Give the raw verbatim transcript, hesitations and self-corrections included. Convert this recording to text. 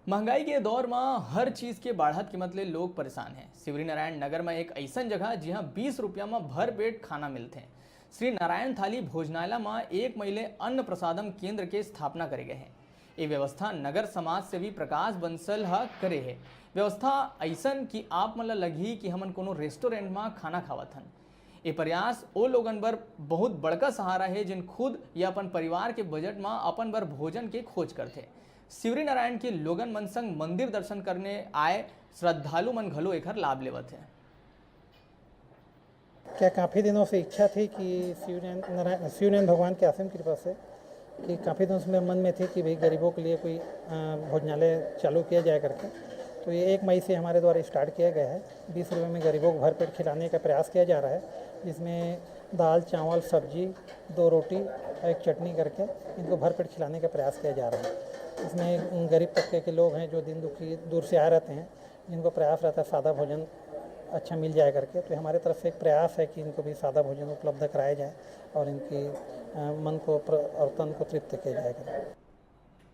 महंगाई के दौर म हर चीज के बाढ़त कीमत ले लोग परेशान हे। शिवरीनारायण नगर म एक अइसन जगह, जिहां बीस रुपया म भरपेट खाना मिलथे। श्री नारायण थाली भोजनालय म एक मई ले अन्न प्रसादम केंद्र के स्थापना करे गए हे। ये व्यवस्था नगर समाज सेवी प्रकाश बंसल ह करे हे। व्यवस्था अइसन कि आप मन ल लगही कि हमन कोनो रेस्टोरेंट म खाना खावत हन। ये प्रयास ओ लोगन बर बहुत बड़का सहारा हे, जिन खुद या अपन परिवार के बजट म अपन बर भोजन के खोज करथे। शिवरीनारायण के लोगन मन संग मंदिर दर्शन करने आए श्रद्धालु मन घलो एखर लाभ लेवत हे। क्या काफ़ी दिनों से इच्छा थी कि शिवनारायण, शिवनारायण भगवान की असीम कृपा से कि काफ़ी दिनों से मेरे मन में थी कि भाई, गरीबों के लिए कोई, अ, भोजनालय चालू किया जाए करके। तो ये एक मई से हमारे द्वारा स्टार्ट किया गया है। बीस रुपये में गरीबों को भरपेट खिलाने का प्रयास किया जा रहा है, जिसमें दाल, चावल, सब्जी, दो रोटी और एक चटनी करके इनको भरपेट खिलाने का प्रयास किया जा रहा है। इसमें गरीब तबके के लोग हैं जो दिन दुखी दूर से आए रहते हैं, जिनको प्रयास रहता है सादा भोजन अच्छा मिल जाए करके, तो हमारे तरफ से एक प्रयास है कि इनको भी सादा भोजन उपलब्ध कराया जाए और इनकी, अ, मन को प्र-, और तन को तृप्त किया जाए करके।